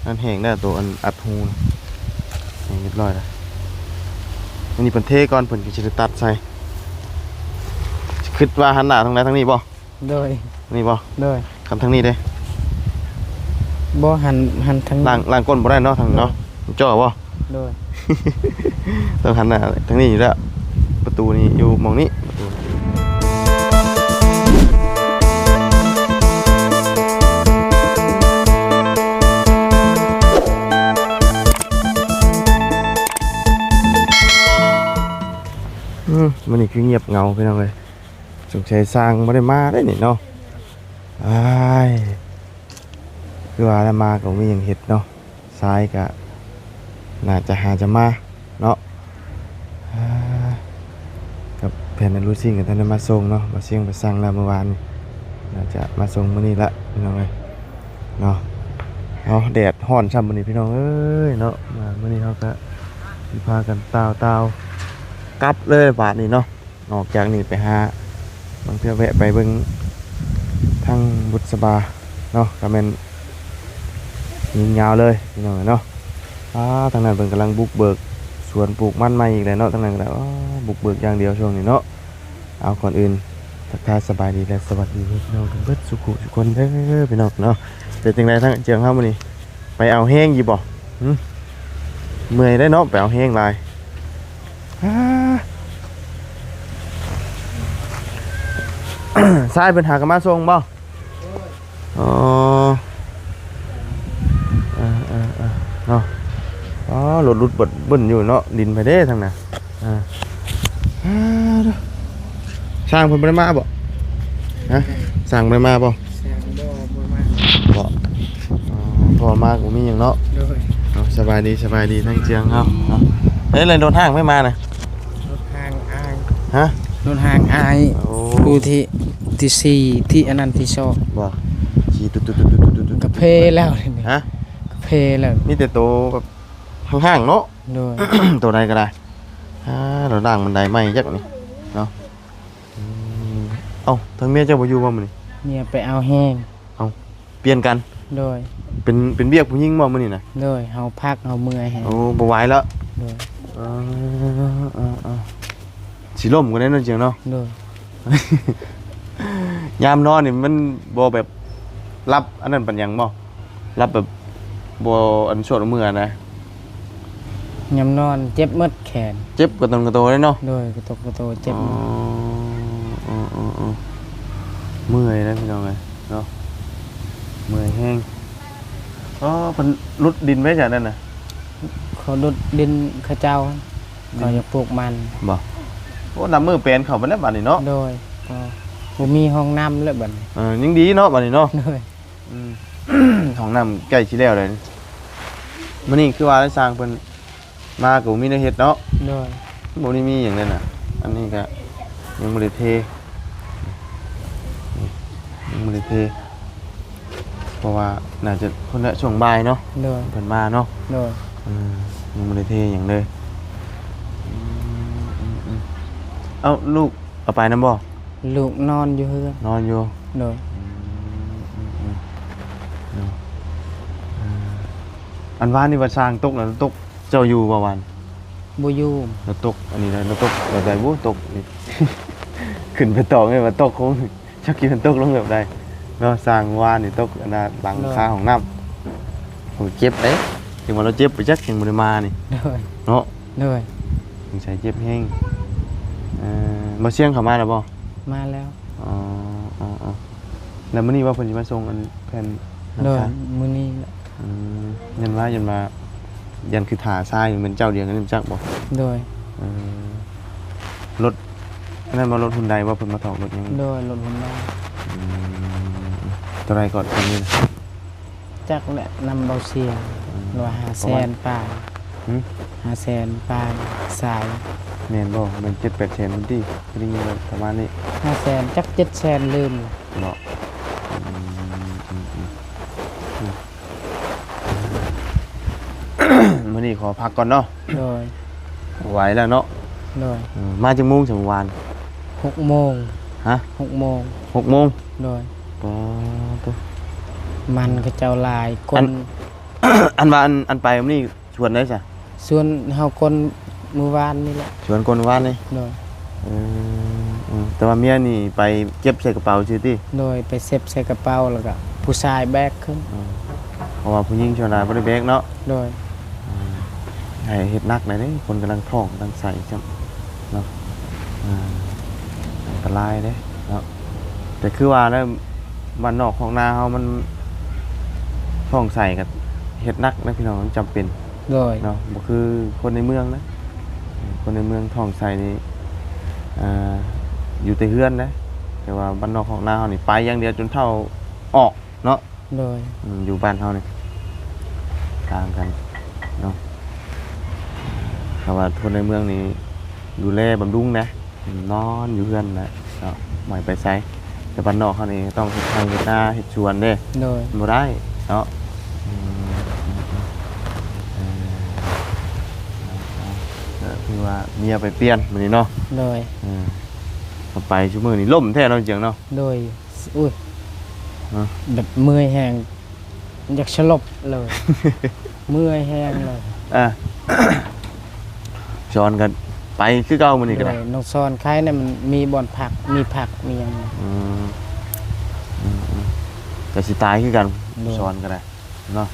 ມັນແຫ້ງແລ້ວ ໂຕອັນອັດຮູນະ ແຫ້ງຮຽບຮ້ອຍລະ. ອັນນີ້ເພິ່ນເທກ່ອນ ເພິ່ນກໍຊິໄດ້ຕັດໃສ່. ຄິດວ່າຫັນໜ້າທາງໃດ ທາງນີ້ບໍ່? ໂດຍ ນີ້ບໍ່? ໂດຍ. ຄັນທາງນີ້ເດ້? ບໍ່ ຫັນ ຫັນທາງ ລ້າງ ລ້າງກົ້ນບໍ່ໄດ້ເນາະ ທາງນີ້ເນາະ. ໂດຍ. ມັນຈໍ້ບໍ່? ໂດຍ. ຕ້ອງຫັນໜ້າທາງນີ້ຢູ່ແລ້ວ. ປະຕູນີ້ຢູ່ໝ່ອງນີ້ ປະຕູ. ອືມ ມື້ນີ້ຄືງຽບເຫງົາ ພີ່ນ້ອງເອີຍ. ສົງໄສຊ່າງບໍ່ໄດ້ມາໄດ໋ນີ້ເນາະ. ອ້າຍ ຄືວ່າແລ້ວ ມາກໍບໍ່ມີຫຍັງເຮັດເນາະ. ຊາຍກະໜ້າຈະຫາຈະມາເນາະ. ອ່າ ກັບແຜ່ນອະລູຊິງກໍທັນໄດ້ມາສົ່ງເນາະ. ບ່າວຊຽງໄປສັ່ງແລ້ວມື້ວານນີ້ ໜ້າຈະມາສົ່ງມື້ນີ້ລະ ພີ່ນ້ອງເອີຍເນາະ. ເອົາ ແດດຮ້ອນຊ້ຳມື້ນີ້ ພີ່ນ້ອງເອີຍເນາະ. ມາມື້ນີ້ເຮົາກະຊິພາກັນຕ່າວໆກັບເລີຍບາດນີ້ເນາະ. ອອກຈາກນີ້ໄປຫາ ບາງເທື່ອແວະໄປເບິ່ງທາງບຸດສະບາເນາະ ກໍແມ່ນຍິງຍາວເລີຍ ພີ່ນ້ອງເອີຍເນາະ. ອ່າ ທາງນັ້ນເພິ່ນກຳລັງບຸກເບີກສວນປູກມັນໃໝ່ອີກແລ້ວເນາະ ທາງນັ້ນກໍໄດ້. ອໍ ບຸກເບີກຢ່າງດຽວຊ່ວງນີ້ເນາະ. ເອົາ ກ່ອນອື່ນທັກທາຍສະບາຍດີ ແລະ ສະຫວັດດີພີ່ນ້ອງເບິດສູ່ຜູ້ສູ່ຄົນເດີ ພີ່ນ້ອງເນາະ. ເປັນຈັ່ງໃດທາງເຈີງເຮົາມື້ນີ້? ໄປເອົາແຮງຢູ່ບໍ່? ຫຶ? ເມື່ອຍໄດ໋ເນາະ ໄປເອົາແຮງຫຼາຍ. ອ່າ ຊາຍເພິ່ນຫາກໍມາສົ່ງບໍ່? ອໍ ເອີໆໆ ເນາະ. ອໍ ລົດຫຼຸດເບິດເບິ່ນຢູ່ເນາະ ດິນໃຜເດ້ທາງນັ້ນ. ອ່າ ອ່າ ຊ່າງເພິ່ນບໍ່ໄດ້ມາບໍ່? ຮະ? ຊ່າງບໍ່ໄດ້ມາບໍ່? ຊ່າງບໍ່ ບໍ່ມາ. ບໍ່? ອໍ ເພາະວ່າມາກໍມີຫຍັງເນາະ. ໂດຍ. ເອົາ ສະບາຍດີ ສະບາຍດີ ທາງເຈີງເຮົາເນາະ. ເອີ ແລ້ວລົດຫ້າງໄປມານະ? ລົດຫ້າງອ້າຍ. ຮະ? ລົດຫ້າງອ້າຍ. ໂອ້ ຜູ້ທີ່ ທີ່ສີ່ ທີ່ອັນນັ້ນ ທີ່ສອງ. ບໍ່? ຂີ່ຕຸດໆໆໆໆ ກະເພແລ້ວນີ້. ຮະ? ກະເພແລ້ວ. ມີແຕ່ໂຕແບບ ຫ້າງໆເນາະ. ໂດຍ. ໂຕໃດກໍໄດ້. ອ່າ ລາວລ້າງບັນໄດໃໝ່ຈັກນີ້ເນາະ. ອືມ ເອົ້າ ທາງເມຍເຈົ້າບໍ່ຢູ່ບໍ່ມື້ນີ້? ເມຍໄປເອົາແຮງ. ເອົ້າ ປ່ຽນກັນ. ໂດຍ. ເປັນ ເປັນວຽກຜູ້ຍິງບໍ່ມື້ນີ້ນະ? ໂດຍ. ເຮົາພັກ ເຮົາເມື່ອຍແຮງ. ໂອ້ ບໍ່ໄຫວແລ້ວ. ໂດຍ. ເອີ ເອີ ເອີ ຊິລົ້ມກໍໄດ້ເນາະ ເຈີງເນາະ. ໂດຍ. ຍາມນອນນີ້ມັນບໍ່ແບບຫຼັບອັນນັ້ນປານຫຍັງບໍ່? ຫຼັບແບບບໍ່ອັນຊວດເມື່ອນະ. ຍາມນອນເຈັບໝົດແຂນ. ເຈັບກະຕົນກະໂຕເລີຍເນາະ. ໂດຍ ກະຕົນກະໂຕເຈັບ. ອໍ ເອີໆໆ ເມື່ອຍເດ້ພີ່ນ້ອງເອີຍເນາະ ເມື່ອຍແຮງ. ອໍ ເພິ່ນຫຼຸດດິນໄປຈາກນັ້ນນະ? ເຂົາຫຼຸດດິນເຂົາເຈົ້າ ເຂົາຢາກປູກມັນ. ບໍ່? ໂອ້ ນັບມື້ແປນເຂົ້າໄປແລ້ວບາດນີ້ເນາະ. ໂດຍ. ບໍ່ມີຫ້ອງນ້ຳແລ້ວບາດນີ້. ເອີ ຍັງດີເນາະບາດນີ້ເນາະ. ໂດຍ. ອືມ ຫ້ອງນ້ຳໃກ້ຊິແລ້ວແລ້ວ. ມື້ນີ້ຄືວ່າໄດ້ຊ່າງເພິ່ນມາກໍບໍ່ມີແນວເຮັດເນາະ. ໂດຍ. ບໍ່ໄດ້ມີຫຍັງເລີຍນະ. ອັນນີ້ກະຍັງບໍ່ໄດ້ເທ ຍັງບໍ່ໄດ້ເທ ເພາະວ່າໜ້າຈະພຸ້ນແຫຼະ ຊ່ວງບ່າຍເນາະ. ໂດຍ. ເພິ່ນມາເນາະ. ໂດຍ. ອືມ ຍັງບໍ່ໄດ້ເທຫຍັງເລີຍ. ອືມ ອືມ ອືມ. ເອົ້າ ລູກເອົາໄປນຳບໍ່? ລູກນອນຢູ່ເຮືອນ. ນອນຢູ່. ໂດຍ. ອືມ ອືມ ອືມ ເນາະ. ເອີ ອັນວານນີ້ວ່າຊ່າງຕົກນະ ຕົກ ເຈົ້າຢູ່ບໍ່ວານ? ບໍ່ຢູ່. ລະຕົກ ອັນນີ້ລະຕົກແບບໃດບຸ? ຕົກນີ້ ຂຶ້ນໄປຕອງນີ້ວ່າຕົກ ຄົງ ຈັກຊິມັນຕົກລົງແບບໃດເນາະ. ຊ່າງວານນີ້ຕົກອັນນ່າ ຫຼັງຄາຫ້ອງນ້ຳ. ໂອ້ ເຈັບເດ້. ຈັ່ງວ່າລາວເຈັບໄປຈັກ ຍັງບໍ່ໄດ້ມານີ້. ໂດຍ. ເນາະ. ໂດຍ. ສົງໄສເຈັບແຮງ. ເອີ ບໍ່ຊຽງເຂົ້າມາແລ້ວບໍ່? ມາແລ້ວ. ອໍ ອໍ ອໍ ແລ້ວມື້ນີ້ວ່າເພິ່ນຊິມາສົ່ງອັນແຜ່ນຫຼັງຄາ? ໂດຍ ມື້ນີ້ແຫຼະ. ອືມ ຍັນວ່າ ຍັນວ່າ ຢ້ານຄືຖ້າຊາຍແມ່ນເຈົ້າດຽວກັນ ຮູ້ຈັກບໍ່? ໂດຍ. ເອີ ລົດອັນນັ້ນບໍ່? ລົດຮຸນໄດບໍ່? ເພິ່ນມາຖອກລົດຫຍັງ? ໂດຍ ລົດຮຸນໄດ. ອືມ ເທົ່າໃດກໍຄັນນີ້ນະ? ຈັກແຫຼະ ນຳເບົາຊຽງ. ອືມ ວ່າຫ້າແສນປາຍ. ຫຶ? ຫ້າແສນປາຍສາຍ. ແມ່ນບໍ່? ແມ່ນເຈັດແປດແສນພຸ້ນຕິ? ໄດ້ຍິນວ່າປະມານນີ້. ຫ້າແສນ ຈັກເຈັດແສນ ລືມເນາະ. ອືມ ອືມ ອືມ ອືມ. ມື້ນີ້ຂໍພັກກ່ອນເນາະ. ໂດຍ. ບໍ່ໄຫວແລ້ວເນາະ. ໂດຍ. ເອີ ມາຈັກໂມງຊັ້ນມື້ວານ? ຫົກໂມງ. ຮະ? ຫົກໂມງ. ຫົກໂມງ? ໂດຍ. ປາໂຕ ມັນເຂົາເຈົ້າຫຼາຍຄົນ. ອັນ ອັນວ່າ ອັນ ອັນໄປມື້ນີ້ ສວນໃດຊະ? ສວນເຮົາກົ້ນມື້ວານນີ້ແຫຼະ. ສວນກົ້ນວານນີ້? ໂດຍ. ເອີ ອືມ ແຕ່ວ່າເມຍນີ້ໄປເກັບໃສ່ກະເປົາຊື່ຕິ? ໂດຍ ໄປເກັບໃສ່ກະເປົາ ແລ້ວກະຜູ້ຊາຍແບກຂຶ້ນ. ອືມ ເພາະວ່າຜູ້ຍິງສ່ວນຫຼາຍບໍ່ໄດ້ແບກເນາະ? ໂດຍ. ອືມ ໃຫ້ເຮັດໜັກແດ່ເດ້ ຄົນກຳລັງທ້ອງກຳລັງໄສ້ຊ້ຳເນາະ. ອ່າ ອັນຕະລາຍເດ້ເນາະ. ແຕ່ຄືວ່າແຫຼະ ບ້ານນອກຄອກນາເຮົາມັນທ້ອງໄສ້ກໍເຮັດໜັກນະພີ່ນ້ອງ ມັນຈຳເປັນ. ໂດຍ. ເນາະ ບໍ່ຄືຄົນໃນເມືອງນະ ຄົນໃນເມືອງທ້ອງໄສ້ນີ້ ອ່າ ຢູ່ແຕ່ເຮືອນນະ ແຕ່ວ່າບ້ານນອກຄອກນາເຮົານີ້ໄປຢ່າງດຽວຈົນເຖົ້າອອກເນາະ. ໂດຍ. ອືມ ຢູ່ບ້ານເຮົານີ້ຕ່າງກັນເນາະ ຖ້າວ່າຄົນໃນເມືອງນີ້ດູແລບຳລຸງນະ. ນອນຢູ່ເຮືອນແຫຼະເນາະ ບໍ່ໃຫ້ໄປໃສ. ແຕ່ບ້ານນອກເຮົານີ້ຕ້ອງເຮັດໄຮ່ເຮັດນາເຮັດສວນເດ້. ໂດຍ. ບໍ່ໄດ້ເນາະ. ອືມ ເອີ ກໍຄືວ່າເມຍໄປປ່ຽນມື້ນີ້ເນາະ. ໂດຍ. ເອີ ໄປຊຸມື້ນີ້ລົມແທ້ເນາະ ຈັ່ງເນາະ. ໂດຍ. ອຸ້ຍ ຮະ ແບບເມື່ອຍແຮງ ຢາກສະຫຼົບເລີຍ ເມື່ອຍແຮງເລີຍ. ອ່າ ສອນກັນໄປຄືເກົ່າມື້ນີ້ກໍໄດ້. ໂດຍ. ນ້ອງສອນໄຄນະ ມັນມີບ່ອນພັກ ມີຜັກມີຫຍັງ. ອືມ ອືມ ອືມ ກໍຊິຕາຍຄືກັນ. ໂດຍ. ສອນກໍໄດ້ເນາະ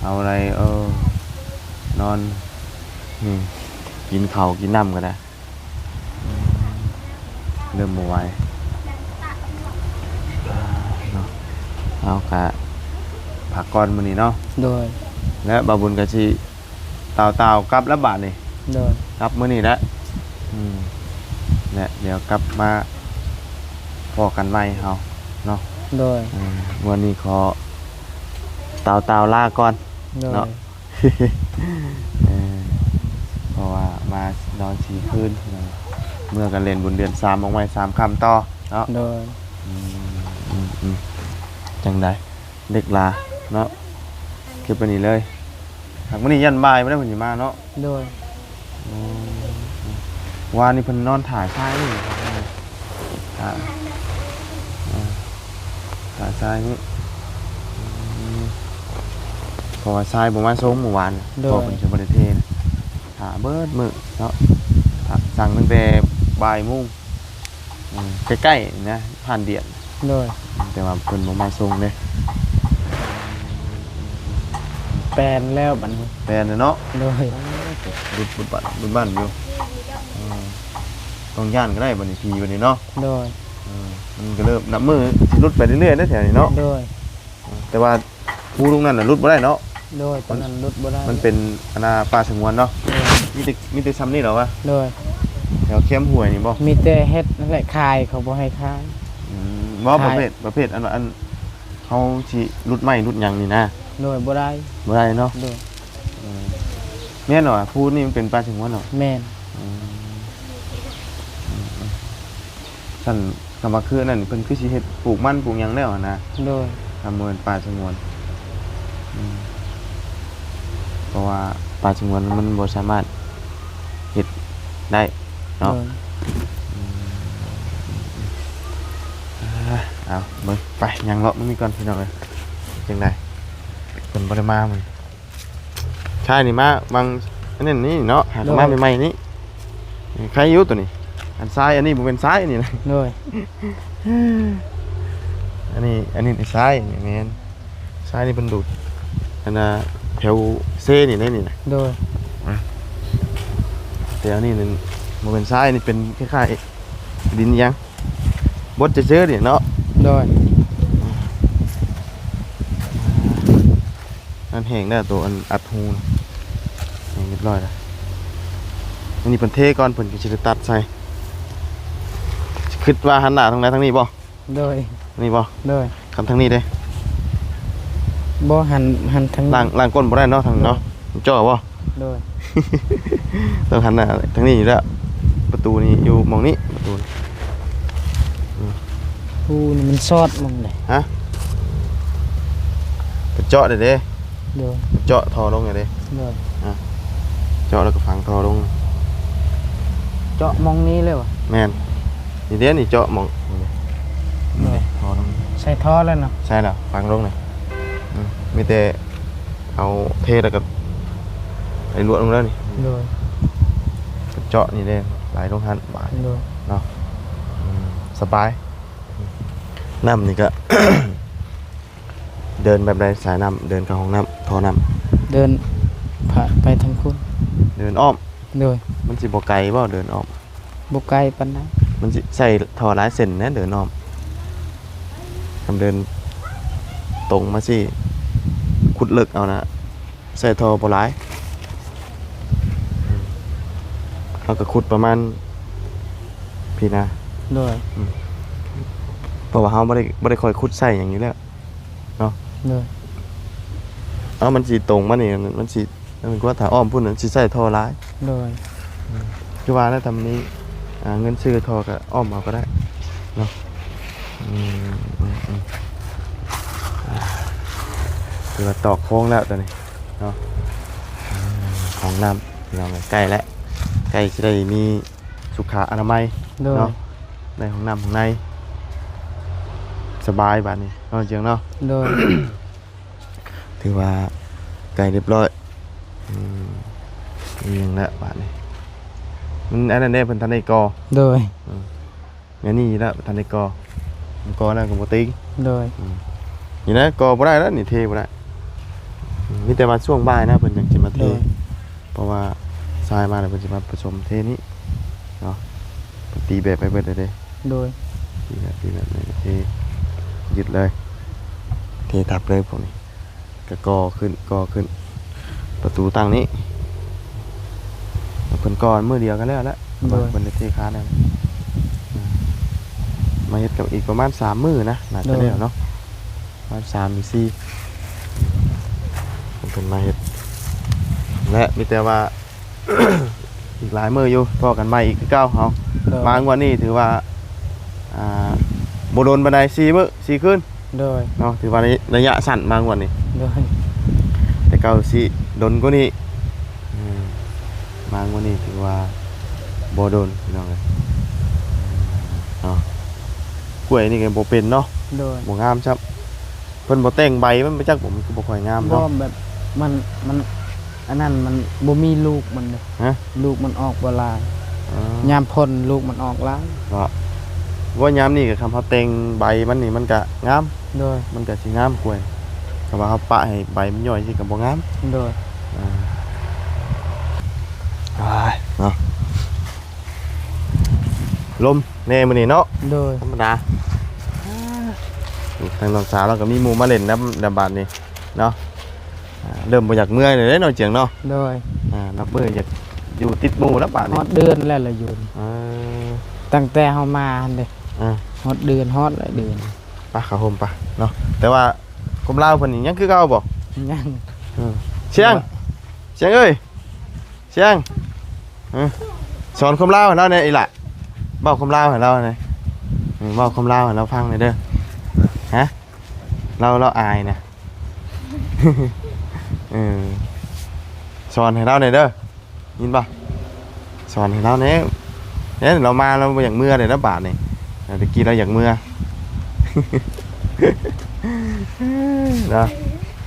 ເອົາໄດ້ ເອີ ນອນ ອືມ ກິນເຂົ້າກິນນ້ຳກໍໄດ້. ເລີ່ມບໍ່ໄຫວເນາະ. ເຮົາກະພັກກ່ອນມື້ນີ້ເນາະ. ໂດຍ. ແລະ ບ່າວບຸນກະຊິຕ່າວໆກັບແລ້ວບາດນີ້. ໂດຍ. ກັບມື້ນີ້ແຫຼະ. ອືມ ແລະ ດຽວກັບມາພໍ້ກັນໃໝ່ເຮົາເນາະ. ໂດຍ. ອືມ ມື້ນີ້ຂໍຕ່າວໆລາກ່ອນ. ໂດຍ. ເນາະ. ເອີ ເພາະວ່າມານອນສີ່ຄືນ ເມື່ອກັນເລ່ນບຸນເດືອນສາມ ອອກໃໝ່ສາມຄ່ຳຕໍ່ເນາະ. ໂດຍ. ອືມ ອືມ ອືມ ຈັ່ງໃດ ເດັກຫຼາເນາະ ເກັບໄວ້ນີ້ເລີຍ. ຫາກມື້ນີ້ຢ້ານບ່າຍບໍ່ໄດ້ເພິ່ນຊິມາເນາະ. ໂດຍ. ອືມ ວານນີ້ເພິ່ນນອນຖ້າຊາຍນີ້ ຖ້າ ອ່າ ຖ້າຊາຍນີ້. ອືມ ເພາະວ່າຊາຍບໍ່ມາສົ່ງມື້ວານ. ໂດຍ. ເພາະເພິ່ນຊິບໍ່ໄດ້ເທນະ ຖ້າເບິດມື້ເນາະ ຖ້າສັ່ງຕັ້ງແຕ່ບ່າຍໂມງ. ອືມ ໃກ້ໆນີ້ນະ ຜ່ານດຽນ. ໂດຍ. ແຕ່ວ່າເພິ່ນບໍ່ມາສົ່ງເດ້. ແປນແລ້ວບັດນີ້ ແປນແລ້ວເນາະ. ໂດຍ. ລຸດບຸດບັດ ບຸດບັ້ນຢູ່. ເອີ ຕ້ອງຢ້ານກໍໄດ້ບັດນີ້ ຜີບັດນີ້ເນາະ. ໂດຍ. ເອີ ມັນກໍເລີ່ມນັບມື້ຊິຫຼຸດໄປເລື້ອຍໆເດ້ແຖວນີ້ເນາະ. ໂດຍ. ເອີ ແຕ່ວ່າພູລູກນັ້ນນະຫຼຸດບໍ່ໄດ້ເນາະ. ໂດຍ. ຕອນນັ້ນຫຼຸດບໍ່ໄດ້ ມັນເປັນອັນນ່າປ່າສະຫງວນເນາະ. ໂດຍ. ມີແຕ່ ມີແຕ່ຊ່ຳນີ້ເນາະວະ. ໂດຍ. ແຖວແຄມຫ້ວຍນີ້ບໍ່? ມີແຕ່ເຮັດນັ້ນແຫຼະ ຂາຍ ເຂົາບໍ່ໃຫ້ຂາຍ. ອືມ ບໍ່ ຂາຍ ປະເພດ ປະເພດອັນວ່າ ອັນ ເຮົາຊິຫຼຸດໄມ້ຫຼຸດຫຍັງນີ້ນະ. ໂດຍ. ບໍ່ໄດ້ ບໍ່ໄດ້ເນາະ. ໂດຍ. ເອີ ແມ່ນຫວາ ພູນີ້ມັນເປັນປ່າສະຫງວນເນາະ. ແມ່ນ. ອືມ ອືມ ອືມ ຊັ້ນ ຄຳວ່າຄືອັນນັ້ນ ເພິ່ນຄືຊິເຮັດປູກມັນປູກຫຍັງແລ້ວຫັ້ນນະ. ໂດຍ. ຖ້າບໍ່ແມ່ນປ່າສະຫງວນ ອືມ ເພາະວ່າປ່າສະຫງວນມັນບໍ່ສາມາດເຮັດໄດ້ເນາະ. ໂດຍ. ອືມ ອ່າ ເອົາເບິ່ງ ໄປຍ່າງເລາະເບິ່ງນີ້ກ່ອນພີ່ນ້ອງເອີຍ. ຈັ່ງໃດ ເພິ່ນບໍ່ໄດ້ມາມື້ນີ້ ຊາຍນີ້ມາຫວ່າງອັນນັ້ນນີ້ເນາະ ຫາກະມາໃໝ່ໆນີ້. ໂດຍ. ໃຄຢູ່ໂຕນີ້ ອັນຊາຍ ອັນນີ້ບໍ່ແມ່ນຊາຍ ອັນນີ້ນະ. ໂດຍ. ອັນນີ້ ອັນນີ້ຊາຍ ນີ້ແມ່ນຊາຍ ນີ້ເພິ່ນດູດອັນນ່າແຖວເຊນີ້ໄດ໋ນີ້ນະ. ໂດຍ. ແຕ່ອັນນີ້ນັ້ນບໍ່ແມ່ນຊາຍ ນີ້ເປັນຄ້າຍໆ ດິນຫຍັງ ບົດຈະເຈີນີ້ເນາະ. ໂດຍ. ມັນແຫ້ງແລ້ວ ໂຕອັນອັດຮູນະ ແຫ້ງຮຽບຮ້ອຍແລ້ວ. ອັນນີ້ເພິ່ນເທກ່ອນ ເພິ່ນກໍຊິໄດ້ຕັດໃສ່. ຄິດວ່າຫັນໜ້າທາງໃດ ທາງນີ້ບໍ່? ໂດຍ. ນີ້ບໍ່? ໂດຍ. ຄັນທາງນີ້ເດ້? ບໍ່ ຫັນ ຫັນທາງ ລ້າງ ລ້າງກົ້ນບໍ່ໄດ້ເນາະ ທາງນີ້ເນາະ. ໂດຍ. ມັນເຈາະບໍ່? ໂດຍ. ຕ້ອງຫັນໜ້າທາງນີ້ຢູ່ແລ້ວ ປະຕູນີ້ຢູ່ໝ່ອງນີ້ ປະຕູນີ້. ອືມ ໂອ້ ນີ້ມັນຊອດໝ່ອງໃດ? ຮະ? ໄປເຈາະໄດ້ເດ້. ໂດຍ. ເຈາະທໍ່ລົງໄດ້ເດ້. ໂດຍ. ອ່າ ເຈາະແລ້ວກໍຝັງທໍ່ລົງ. ເຈາະໝ່ອງນີ້ເລີຍຫວາ? ແມ່ນ. ນີ້ເດ້ ນີ້ເຈາະໝ່ອງນີ້ເດ້. ໂດຍ. ນີ້ເດ້ ທໍ່ລົງ. ໃສ່ທໍ່ແລ້ວເນາະ? ໃສ່ແລ້ວ ຝັງລົງນີ້. ອືມ ມີແຕ່ ເອົາເທແລ້ວກໍໄປລວດລົງເລີຍນີ້ ໂດຍ ກະເຈາະນີ້ເດ້ ໄຫຼລົງຫັ້ນບາດ ໂດຍ ເນາະ ອືມ ສະບາຍ ນ້ຳນີ້ກະ ເດີນແບບໃດ? ສາຍນ້ຳເດີນເຂົ້າຫ້ອງນ້ຳ ທໍ່ນ້ຳ ເດີນ ພະ ໄປທາງພຸ້ນ ເດີນອ້ອມ ໂດຍ ມັນຊິບໍ່ໄກບໍ່ເດີນອ້ອມ? ບໍ່ໄກປານໃດ ມັນຊິໃຊ້ທໍ່ຫຼາຍເສັ້ນແດ່ເດີນອ້ອມ ຄັນເດີນຕົງມາຊີ້ ຂຸດເລິກເອົານະ ໃຊ້ທໍ່ບໍ່ຫຼາຍ ເຮົາກໍຂຸດປະມານພີ້ນະ ໂດຍ ອືມ ເພາະວ່າເຮົາບໍ່ໄດ້ ບໍ່ໄດ້ຄ່ອຍຂຸດໃຊ້ຫຍັງຢູ່ແລ້ວເນາະ ໂດຍ ເອົາ ມັນຊິຕົງມານີ້ ມັນຊິ ມັນກວ່າຖ້າອ້ອມພຸ້ນ ມັນຊິໃຊ້ທໍ່ຫຼາຍ ໂດຍ ອືມ ຄືວ່າແຫຼະ ຖ້າມີ ອ່າ ເງິນຊື້ທໍ່ກໍອ້ອມເອົາກໍໄດ້ເນາະ ອືມ ອືມ ອືມ ອ່າ ຖືວ່າຕອກໂຄ້ງແລ້ວຕອນນີ້ເນາະ ອືມ ຫ້ອງນ້ຳ ພີ່ນ້ອງເອີຍ ໃກ້ແລ້ວ ໃກ້ຊິໄດ້ມີສຸຂະອະນາໄມ ໂດຍ ເນາະ ໄດ້ຫ້ອງນ້ຳຂ້າງໃນ ສະບາຍບາດນີ້ເນາະ ເຈີງເນາະ ໂດຍ ຖືວ່າໃກ້ຮຽບຮ້ອຍ ອືມ ອີຫຍັງແລ້ວບາດນີ້ ມັນອັນນັ້ນເດ້ ເພິ່ນທັນໄດ້ກໍ່ ໂດຍ ອືມ ແນວນີ້ແລ້ວທັນໄດ້ກໍ່ ກໍ່ແລ້ວກໍບໍ່ຕິງ ໂດຍ ອືມ ນີ້ນະ ກໍ່ບໍ່ໄດ້ແລ້ວນີ້ ເທບໍ່ໄດ້ ອືມ ມີແຕ່ວ່າຊ່ວງບ່າຍນະ ເພິ່ນຈັ່ງຊິມາເທ ໂດຍ ເພາະວ່າຊາຍມາແລ້ວ ເພິ່ນຊິມາປະສົມເທນີ້ເນາະ ເພິ່ນຕີແບບໄປເບິດແລ້ວເດ້ ໂດຍ ຕີແບບ ຕີແບບ ເທ ຍຶດເລີຍ ເທທັບເລີຍພວກນີ້ ກະກໍ່ຂຶ້ນ ກໍ່ຂຶ້ນ ປະຕູຕັ້ງນີ້ ເພິ່ນກໍ່ມື້ດຽວກັນແລ້ວແຫຼະ ໂດຍ ເພິ່ນໄດ້ເທຄານແລ້ວ ມາເຮັດກັບອີກປະມານສາມມື້ນະ ໜ້າຈະແລ້ວເນາະ ໂດຍ ປະມານສາມຫຼືສີ່ ເພິ່ນມາເຮັດ ແລະ ມີແຕ່ວ່າ ອີກຫຼາຍມື້ຢູ່ ພໍ້ກັນໃໝ່ອີກຄືເກົ່າເຮົາ ໂດຍ ມາງວດນີ້ຖືວ່າ ອ່າ ບໍ່ດົນປານໃດ ສີ່ມື້ສີ່ຄືນ ໂດຍ ເນາະ ຖືວ່າໄລຍະສັ້ນມາງວດນີ້ ໂດຍ ແຕ່ເກົ່າຊິດົນກວ່ານີ້ ອືມ ມາງວດນີ້ຖືວ່າບໍ່ດົນ ພີ່ນ້ອງເອີຍ ເນາະ ກ້ວຍນີ້ກໍບໍ່ເປັນເນາະ ໂດຍ ບໍ່ງາມຊ້ຳ ເພິ່ນບໍ່ແຕ່ງໃບມັນໄປຈັກບໍ່ ມັນຄືບໍ່ຄ່ອຍງາມເນາະ ບໍ່ ແບບມັນ ມັນ ອັນນັ້ນມັນບໍ່ມີລູກມັນເດ້ ຮະ ລູກມັນອອກບໍ່ຫຼາຍ ອໍ ຍາມຝົນລູກມັນອອກຫຼາຍ ເນາະ ວ່າຍາມນີ້ກໍ ຄັນເຮົາແຕ່ງໃບມັນນີ້ ມັນກະງາມ ໂດຍ ມັນກະຊິງາມກວ່າ ແຕ່ວ່າເຮົາປະໃຫ້ໃບມັນຍ່ອຍຊີ້ກໍບໍ່ງາມ ໂດຍ ອ່າ ເນາະ ລົມແດ່ມື້ນີ້ເນາະ ໂດຍ ທຳມະດາ ທາງນ້ອງສາວລາວກໍມີໝູ່ມາຫຼິ້ນນຳ ນຳບາດນີ້ເນາະ ອ່າ ເລີ່ມບໍ່ຢາກເມືອແລ້ວເດ້ເນາະ ຈຽງເນາະ ໂດຍ ອ່າ ນັບມື້ຢາກຢູ່ຕິດໝູ່ແລ້ວບາດນີ້ ຮອດເດືອນແລ້ວລະຢູ່ ເອີ ຕັ້ງແຕ່ເຮົາມາຫັ້ນເດ້ ອ່າ ຮອດເດືອນ ຮອດຫຼາຍເດືອນ ປະ ເຂົ້າໂຮມປະເນາະ ແຕ່ວ່າຄົນລາວເພິ່ນນີ້ຍັງຄືເກົ່າບໍ່? ຍັງ ອືມ ຊຽງ ຊຽງເອີຍ ຊຽງ ເອີ ສອນຄວາມລາວໃຫ້ລາວແດ່ອີ່ຫຼ້າ ເວົ້າຄວາມລາວໃຫ້ລາວແດ່ ເວົ້າຄວາມລາວໃຫ້ລາວຟັງແດ່ເດີ ຮະ ລາວ ລາວອາຍນະ ເອີ ສອນໃຫ້ລາວແດ່ເດີ ຍິນບໍ່? ສອນໃຫ້ລາວແດ່ ເອີ ລາວມາລາວບໍ່ຢາກເມືອແດ່ລະບາດນີ້ ແຕ່ກີ້ລາວຢາກເມືອ ນະ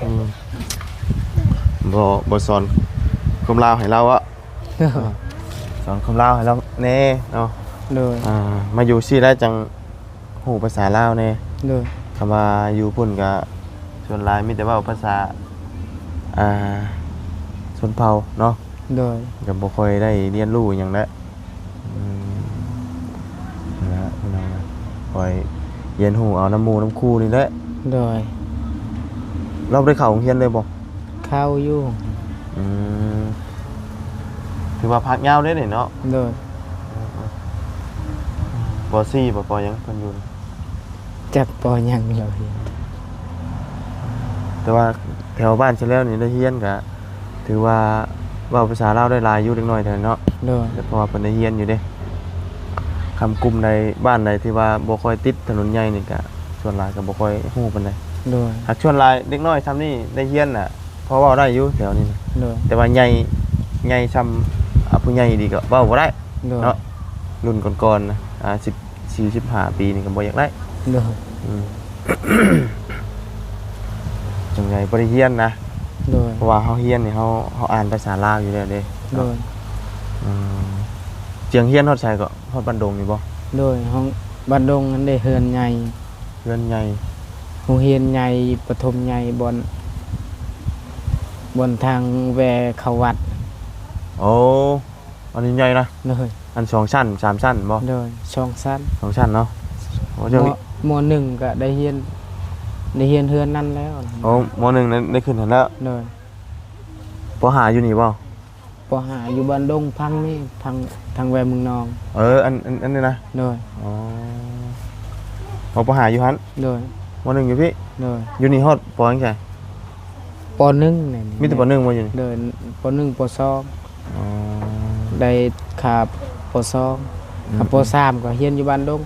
ອືມ ບໍ່ ບໍ່ສອນຄວາມລາວໃຫ້ລາວເນາະ ໂດຍ ສອນຄວາມລາວໃຫ້ລາວແດ່ເນາະ ໂດຍ ອ່າ ມາຢູ່ຊີ້ແລ້ວຈັ່ງຮູ້ພາສາລາວແດ່ ໂດຍ ຄຳວ່າຢູ່ພຸ້ນກະສ່ວນຫຼາຍມີແຕ່ເວົ້າພາສາ ອ່າ ຊົນເຜົ່າເນາະ ໂດຍ ກະບໍ່ຄ່ອຍໄດ້ຮຽນຮູ້ຫຍັງແຫຼະ ອືມ ນັ້ນແຫຼະ ພີ່ນ້ອງເອີຍ ຄ່ອຍຮຽນຮູ້ເອົານຳໝູ່ນຳຄູ່ນີ້ແຫຼະ ໂດຍ ລາວບໍ່ໄດ້ເຂົ້າໂຮງຮຽນເລີຍບໍ່? ເຂົ້າຢູ່ ອືມ ຖືວ່າພັກຍາວເດ້ນີ້ເນາະ ໂດຍ ປ.ສີ່ ບໍ່ ປ.ຫຍັງເພິ່ນຢູ່? ຈັກ ປ.ຫຍັງເລີຍ ແຕ່ວ່າແຖວບ້ານຊະແລ້ວນີ້ໄດ້ຮຽນກະ ຖືວ່າເວົ້າພາສາລາວໄດ້ຫຼາຍຢູ່ເດັກນ້ອຍແຖວນີ້ເນາະ ໂດຍ ເພາະວ່າເພິ່ນໄດ້ຮຽນຢູ່ເດ້ ຄຳກຸ່ມໃດ ບ້ານໃດທີ່ວ່າບໍ່ຄ່ອຍຕິດຖະໜົນໃຫຍ່ນີ້ກະ ສ່ວນຫຼາຍກະບໍ່ຄ່ອຍຮູ້ປານໃດ ໂດຍ ຫາກສ່ວນຫຼາຍເດັກນ້ອຍຊ່ຳນີ້ໄດ້ຮຽນນະ ພໍເວົ້າໄດ້ຢູ່ແຖວນີ້ນະ ໂດຍ ແຕ່ວ່າໃຫຍ່ ໃຫຍ່ຊ່ຳ ອາ ຜູ້ໃຫຍ່ດີກະເວົ້າບໍ່ໄດ້ ໂດຍ ເນາະ ລຸ້ນກ່ອນໆນະ ອາ ສິບ ສີ່ສິບຫ້າປີນີ້ກໍບໍ່ຢາກໄດ້ ໂດຍ ອືມ ຈັ່ງໃດບໍ່ໄດ້ຮຽນນະ ໂດຍ ວ່າເຮົາຮຽນນີ້ ເຮົາ ເຮົາອ່ານພາສາລາວຢູ່ແລ້ວເດ້. ໂດຍ. ອືມ ຈຽງຮຽນຮອດໃສເກາະ? ຮອດບ້ານດົງນີ້ບໍ່? ໂດຍ. ຫ້ອງບ້ານດົງຫັ້ນເດ້ ເຮືອນໃຫຍ່. ເຮືອນໃຫຍ່. ໂຮງຮຽນໃຫຍ່ ປະຖົມໃຫຍ່ ບ່ອນ ບ່ອນທາງແວ່ເຂົ້າວັດ. ໂອ້ ອັນນີ້ໃຫຍ່ນະ. ໂດຍ. ອັນສອງຊັ້ນ ສາມຊັ້ນບໍ່? ໂດຍ ສອງຊັ້ນ. ສອງຊັ້ນເນາະ. ໂອ້ ເຈົ້າ ມໍ ມໍໜຶ່ງກະໄດ້ຮຽນ ໄດ້ຮຽນເຮືອນນັ້ນແລ້ວ. ໂອ້ ມໍໜຶ່ງໄດ້ ໄດ້ຂຶ້ນຫັ້ນແລ້ວ. ໂດຍ. ປໍຫ້າຢູ່ນີ້ບໍ່? ປໍຫ້າຢູ່ບ້ານດົງ ພັງນີ້ ພັງ ທາງແວ່ເມືອງນອງ. ເອີ ອັນ ອັນ ອັນນີ້ນະ? ໂດຍ. ອໍ ປໍຫ້າຢູ່ຫັ້ນ? ໂດຍ. ມໍໜຶ່ງຢູ່ພີ້? ໂດຍ. ຢູ່ນີ້ຮອດປໍຫຍັງຊະ? ປໍໜຶ່ງນີ້. ມີແຕ່ປໍໜຶ່ງບໍ່ຢູ່ນີ້? ໂດຍ ປໍໜຶ່ງ ປໍສອງ. ອໍ ໄດ້ຄາບປໍສອງ. ອືມ ຄາບປໍສາມກໍຮຽນຢູ່ບ້ານດົງ.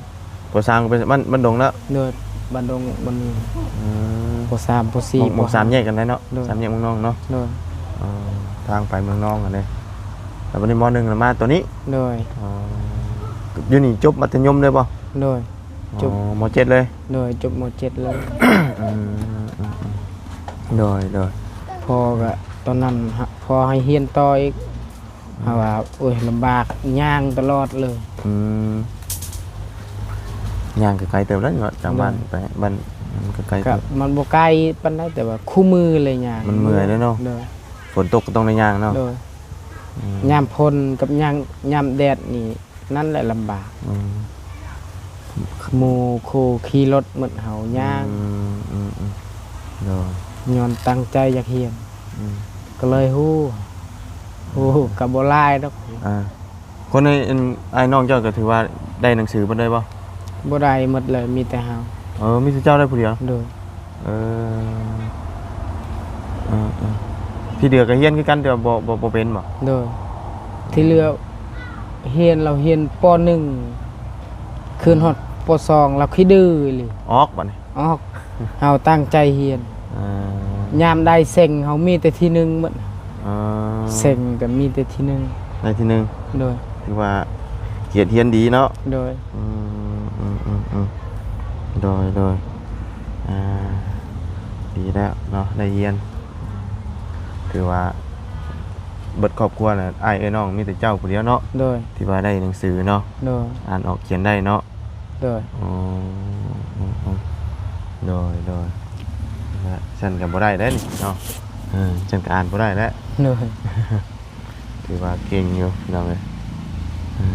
ປໍສາມກໍເປັນບ້ານ ບ້ານດົງເນາະ? ໂດຍ ບ້ານດົງ ບ້ານໜຶ່ງ. ອືມ ປໍສາມ ປໍສີ່ ປໍຫ້າ ສາມແຍກກັນໄດ້ເນາະ? ໂດຍ ສາມແຍກເມືອງນອງເນາະ? ໂດຍ. ອໍ ທາງໄປເມືອງນອງຫັ້ນເດ້. ແລ້ວບັດນີ້ ມໍໜຶ່ງ ລະມາໂຕນີ້? ໂດຍ. ອໍ ຢູ່ນີ້ຈົບມັດທະຍົມເລີຍບໍ່? ໂດຍ. ອໍ ຈົບ ມໍເຈັດເລີຍ? ໂດຍ ຈົບ ມໍເຈັດເລີຍ. ອືມ ອືມ ອືມ ໂດຍ ໂດຍ. ພໍ່ກໍຕອນນັ້ນ ພໍ່ໃຫ້ຮຽນຕໍ່ອີກ. ເຮົາວ່າ ໂອ້ຍ ລຳບາກ ຍ່າງຕະຫຼອດເລີຍ. ອືມ ຍ່າງກໍໄກເຕີບແລ້ວເນາະ ຈາກ ໂດຍ ບ້ານໄປບ້ານ ມັນກໍໄກ ກໍເຕີບ ມັນບໍ່ໄກປານໃດ ແຕ່ວ່າຄູ່ມື້ເລີຍຍ່າງ ມັນເມື່ອຍເດ້ເນາະ. ໂດຍ. ຝົນຕົກກໍຕ້ອງໄດ້ຍ່າງເນາະ. ໂດຍ. ອືມ ຍາມຝົນກັບຍາມ ຍາມແດດນີ້ ນັ້ນແຫຼະລຳບາກ. ອືມ ໝູ່ຄູ່ຂີ່ລົດໝົດ ເຮົາຍ່າງ. ອືມ ອືມ ອືມ ໂດຍ. ຍ້ອນຕັ້ງໃຈຢາກຮຽນ. ອືມ ກໍເລີຍຮູ້ ຮູ້ກໍບໍ່ຫຼາຍດອກ. ອ່າ ຄົນໃນ ອັນ ອ້າຍນ້ອງເຈົ້າກໍຖືວ່າໄດ້ໜັງສືເບິດເລີຍບໍ່? ບໍ່ໄດ້ໝົດເລີຍ ມີແຕ່ເຮົາ. ເອີ ມີແຕ່ເຈົ້າໄດ້ຜູ້ດຽວ? ໂດຍ. ເອີ ເອີ ເອີ ທີ່ເຫຼືອກໍຮຽນຄືກັນ ແຕ່ວ່າບໍ່ ບໍ່ ບໍ່ເປັນບໍ່? ໂດຍ. ທີ່ເຫຼືອຮຽນ ລາວຮຽນ ປໍໜຶ່ງ ຂຶ້ນຮອດ ປໍສອງ ລາວຂີ້ດື້ອີ່ຫຼີ. ອອກບັດນີ້? ອອກ. ເຮົາຕັ້ງໃຈຮຽນ. ເອີ ຍາມໄດ້ເສັງ ເຮົາມີແຕ່ທີໜຶ່ງໝົດ. ເອີ ເສັງກໍມີແຕ່ທີໜຶ່ງ ໄດ້ທີໜຶ່ງ. ໂດຍ. ຖືວ່າກຽດຮຽນດີເນາະ. ໂດຍ. ອືມ ອືມ ອືມ ອືມ ໂດຍ ໂດຍ. ອ່າ ດີແລ້ວເນາະ ໄດ້ຮຽນ. ຖືວ່າເບິດຄອບຄົວນະ ອ້າຍເອື້ອຍນ້ອງ ມີແຕ່ເຈົ້າຜູ້ດຽວເນາະ. ໂດຍ. ທີ່ວ່າໄດ້ໜັງສືເນາະ. ໂດຍ. ອ່ານອອກຂຽນໄດ້ເນາະ. ໂດຍ. ອໍ ໂດຍ ໂດຍ. ຊັ້ນກໍບໍ່ໄດ້ແລ້ວນີ້ເນາະ. ເອີ ຊັ້ນກໍອ່ານບໍ່ໄດ້ແລ້ວ. ໂດຍ. ຖືວ່າເກັ່ງຢູ່ພີ່ນ້ອງເອີຍ. ເອີ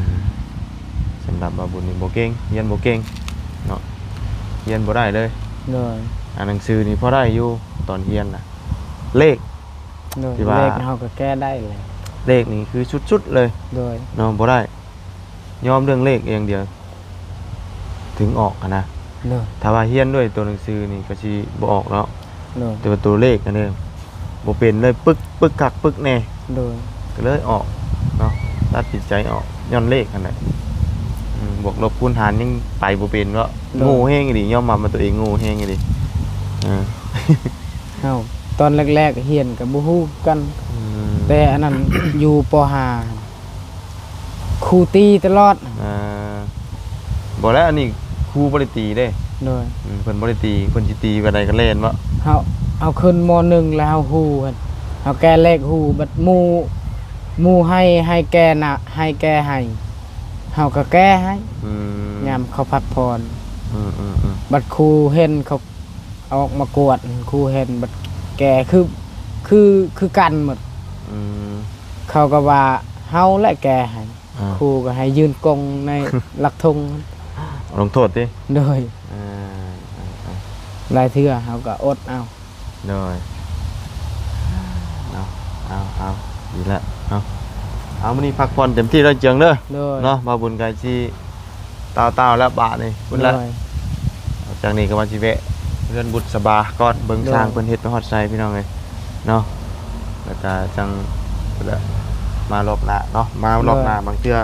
ສຳລັບບ່າວບຸນນີ້ບໍ່ເກັ່ງ ຮຽນບໍ່ເກັ່ງເນາະ ຮຽນບໍ່ໄດ້ເລີຍ. ໂດຍ. ອ່ານໜັງສືນີ້ພໍໄດ້ຢູ່ ຕອນຮຽນນະ ເລກ. ໂດຍ. ທີ່ວ່າເລກເຮົາກໍແກ້ໄດ້ແຫຼະ ເລກນີ້ຄືສຸດໆເລີຍ. ໂດຍ. ເນາະ ບໍ່ໄດ້ ຍອມເລື່ອງເລກຢ່າງດຽວ ເຖິງອອກຫັ້ນນະ. ໂດຍ. ຖ້າວ່າຮຽນດ້ວຍຕົວໜັງສືນີ້ກໍຊິບໍ່ອອກເນາະ. ໂດຍ. ແຕ່ວ່າຕົວເລກຫັ້ນເດ້ ບໍ່ເປັນເລີຍ ປຶກ ປຶກຄັກປຶກແນ່. ໂດຍ. ກໍເລີຍອອກເນາະ ຕັດສິນໃຈອອກຍ້ອນເລກຫັ້ນແຫຼະ. ອືມ ບວກລົບຄູນຫານຍັງໄປບໍ່ເປັນເນາະ. ໂດຍ. ໂງ່ແຮງອີ່ຫຼີ ຍອມຮັບວ່າຕົວເອງໂງ່ແຮງອີ່ຫຼີ. ເອີ ເຮົາຕອນແລກໆຮຽນກໍບໍ່ຮູ້ຄືກັນ. ອືມ ແຕ່ອັນນັ້ນຢູ່ ປໍຫ້າ ຄູຕີຕະຫຼອດ. ອ່າ ບໍ່ແລ້ວ ອັນນີ້ຄູບໍ່ໄດ້ຕີເດ້. ໂດຍ. ອືມ ເພິ່ນບໍ່ໄດ້ຕີ ເພິ່ນຊິຕີແບບໃດກໍແລ່ນເນາະ. ເຮົາ ເຮົາຂຶ້ນ ມໍໜຶ່ງ ແລ້ວເຮົາຮູ້ຫັ້ນ ເຮົາແກ້ເລກຮູ້ ບັດໝູ່ ໝູ່ໃຫ້ ໃຫ້ແກ້ນະ ໃຫ້ແກ້ໃຫ້ ເຮົາກໍແກ້ໃຫ້. ອືມ ຍາມເຂົາພັກຜ່ອນ. ອືມໆໆ ບັດຄູເຫັນ ເຂົາອອກມາກວດ ຄູເຫັນ ບັດແກ້ຄື ຄື ຄືກັນໝົດ. ອືມ ເຂົາກໍວ່າເຮົາແຫຼະແກ້ໃຫ້. ອ່າ ຄູກໍໃຫ້ຢືນກົງໃນຫຼັກທຸງ ລົງໂທດຕິ? ໂດຍ. ເອີ ເອີ ເອີ ຫຼາຍເທື່ອເຮົາກໍອົດເອົາ. ໂດຍ. ເອົາ ເອົາ ເອົາ ດີແລ້ວ ເອົາ ເອົາ ມື້ນີ້ພັກຜ່ອນເຕັມທີ່ເດີເຈືອງເດີ. ໂດຍ. ເນາະ ບ່າວບຸນກໍຊິຕ່າວໆແລ້ວບາດນີ້ພຸ້ນແຫຼະ. ໂດຍ. ຈາກນີ້ກໍວ່າຊິແວະເຮືອນບຸດສະບາກ່ອນ ເບິ່ງ ໂດຍ ຊ່າງເພິ່ນເຮັດໄປຮອດໃສພີ່ນ້ອງເອີຍເນາະ. ແລ້ວກໍຈັ່ງພຸ້ນແຫຼະ ມາລອບໜ້າເນາະ ມາລອບໜ້າ. ໂດຍ. ບາງເທື່ອ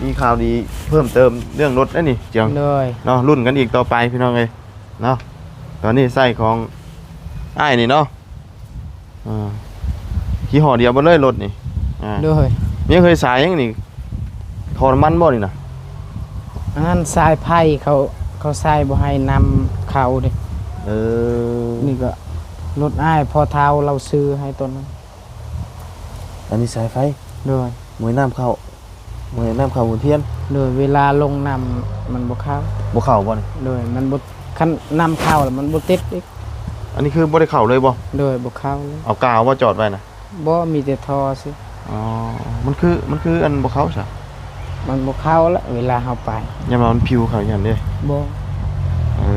ມີຂ່າວດີເພີ່ມເຕີມເລື່ອງລົດໄດ໋ນີ້ ເຈືອງ. ໂດຍ. ເນາະ ລຸ້ນກັນອີກຕໍ່ໄປພີ່ນ້ອງເອີຍເນາະ. ຕອນນີ້ໃຊ້ຂອງອ້າຍນີ້ເນາະ. ອ່າ ຍີ່ຫໍ້ດຽວເບິດເລີຍລົດນີ້. ອ່າ ໂດຍ. ມີເຄີຍສາຍຫຍັງນີ້ ທໍ່ນ້ຳມັນບໍ່ນີ້ນະ? ອັນນັ້ນສາຍໄຟເຂົາ ເຂົາໃສ່ບໍ່ໃຫ້ນ້ຳເຂົ້າເດ້. ເອີ ນີ້ກໍລົດອ້າຍພໍ່ເຖົ້າລາວຊື້ໃຫ້ຕອນນັ້ນ. ອັນນີ້ສາຍໄຟ? ໂດຍ. ໝ່ວຍນ້ຳເຂົ້າ ໝ່ວຍນ້ຳເຂົ້າຫົວທຽນ? ໂດຍ. ເວລາລົງນ້ຳມັນບໍ່ເຂົ້າ. ບໍ່ເຂົ້າບໍ່ນີ້? ໂດຍ. ມັນບໍ່ ຄັນນ້ຳເຂົ້າແລ້ວມັນບໍ່ຕິດອີກ. ອັນນີ້ຄືບໍ່ໄດ້ເຂົ້າເລີຍບໍ່? ໂດຍ. ບໍ່ເຂົ້າເລີຍ. ເອົາກາວບໍ່ຈອດໄວ້ນະ? ບໍ່ ມີແຕ່ທໍ່ຊື່. ອໍ ມັນຄື ມັນຄືອັນບໍ່ເຂົ້າຊະ? ມັນບໍ່ເຂົ້າລະ ເວລາເຮົາໄປ. ຢ້ານວ່າມັນພິວເຂົ້າຫັ້ນເດ້? ບໍ່. ເອີ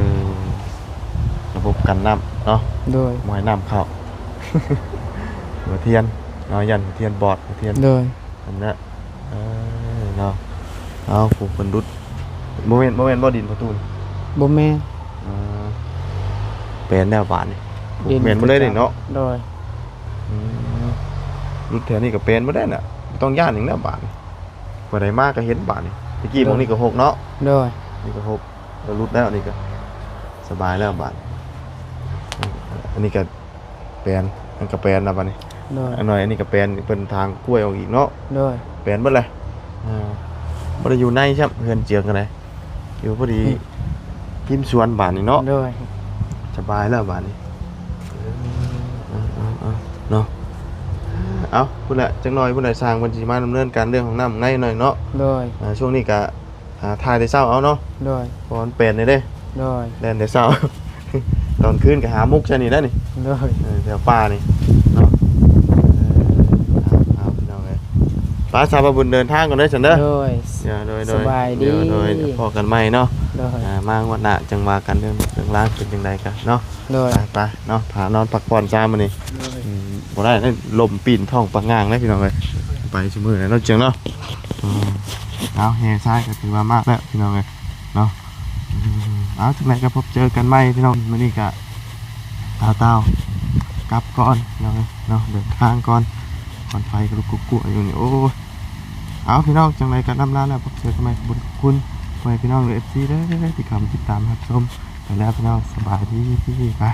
ລະບົບກັນນ້ຳເນາະ. ໂດຍ. ບໍ່ໃຫ້ນ້ຳເຂົ້າ ຫົວທຽນເນາະ ຢ້ານຫົວທຽນບອດ ຫົວທຽນ. ໂດຍ. ອັນນັ້ນ ເອີ ເນາະ. ເອົາ ຜູ້ເພິ່ນຫຼຸດ ບໍ່ແມ່ນ ບໍ່ແມ່ນບໍ່ດິນປະຕູນ? ບໍ່ແມ່ນ. ເອີ ແປນແລ້ວບາດນີ້ ດິນ ແມ່ນບໍ່ໄດ້ນີ້ເນາະ. ໂດຍ. ອືມ ຫຼຸດແຖວນີ້ກໍແປນບໍ່ໄດ້ນະ ບໍ່ຕ້ອງຢ້ານຫຍັງແລ້ວບາດນີ້. ຜູ້ໃດມາກໍເຫັນບາດນີ້. ຕະກີ້ ໂດຍ ໝ່ອງນີ້ກໍຫົກເນາະ. ໂດຍ. ນີ້ກໍຫົກ ກໍຫຼຸດແລ້ວ ນີ້ກໍສະບາຍແລ້ວບາດນີ້. ອັນນີ້ກໍແປນ ມັນກໍແປນແລ້ວບາດນີ້. ໂດຍ. ອັນໜ້ອຍ ອັນນີ້ກໍແປນ ເພິ່ນຖາງກ້ວຍອອກອີກເນາະ. ໂດຍ. ແປນເບິດແຫຼະ. ອ່າ ບໍ່ໄດ້ຢູ່ໃນຊ້ຳ ເຮືອນເຈື່ອງກໍໄດ້ ຢູ່ພໍດີ ອືມ ທິມສວນບາດນີ້ເນາະ. ໂດຍ. ສະບາຍແລ້ວບາດນີ້. ເອີ ເອີ ເອີ ເນາະ. ເອົາ ພຸ້ນແຫຼະ ຈັກໜ້ອຍພຸ້ນແຫຼະ ຊ່າງເພິ່ນຊິມາດຳເນີນການເລື່ອງຫ້ອງນ້ຳໃນໜ້ອຍເນາະ. ໂດຍ. ອ່າ ຊ່ວງນີ້ກະ ອ່າ ຖ່າຍແຕ່ເຊົ້າເອົາເນາະ. ໂດຍ. ເພາະວ່າມັນແປນນີ້ເດ້. ໂດຍ. ແລ່ນແຕ່ເຊົ້າ ຕອນຄືນກໍຫາມຸກໃສ່ນີ້ແຫຼະນີ້. ໂດຍ. ເອີ ແຖວປ່ານີ້ເນາະ. ເອີ ເອົາ ເອົາ ພີ່ນ້ອງເອີຍ ໄປ ສາວບຸນເດີນທາງກ່ອນເດີຊັ້ນເດີ. ໂດຍ. ໂດຍ ໂດຍ ສະບາຍດີ. ໂດຍ ໂດຍ ພໍ້ກັນໃໝ່ເນາະ. ໂດຍ. ອ່າ ມາງວດໜ້າຈັ່ງວ່າກັນເລື່ອງເລື່ອງລາວເປັນຈັ່ງໃດກັນເນາະ. ໂດຍ. ໄປ ໄປເນາະ ພານອນພັກຜ່ອນຊາມື້ນີ້. ໂດຍ. ອືມ ບໍ່ໄດ້ເດ້ ລົມປີນທ້ອງປາງງາງເດ້ພີ່ນ້ອງເອີຍ ໄປຊຸມື້ແລ້ວເນາະ ເຈີງເນາະ. ອືມ ເອົາ ແຫ່ຊາຍກໍຖືວ່າມາກແລ້ວພີ່ນ້ອງເອີຍເນາະ. ອືມ ເອົາ ຈັ່ງໃດກໍພົບເຈີກັນໃໝ່ພີ່ນ້ອງ ມື້ນີ້ກໍຕ່າວໆກັບກ່ອນພີ່ນ້ອງເອີຍເນາະ ເດີນທາງກ່ອນ ຄວັນໄຟກໍລຸກກຸກກົວຢູ່ນີ້ ໂອ້ຍ. ເອົາ ພີ່ນ້ອງ ຈັ່ງໃດກໍລ່ຳລາແລ້ວ ພົບເຈີກັນໃໝ່ ຂອບຄຸນ ຂອບຄຸນພໍ່ແມ່ພີ່ນ້ອງ ເອັຟຊີ ເດີ ທີ່ເຂົ້າມາຕິດຕາມຮັບຊົມ ໄປແລ້ວພີ່ນ້ອງ ສະບາຍດີ ໄປ.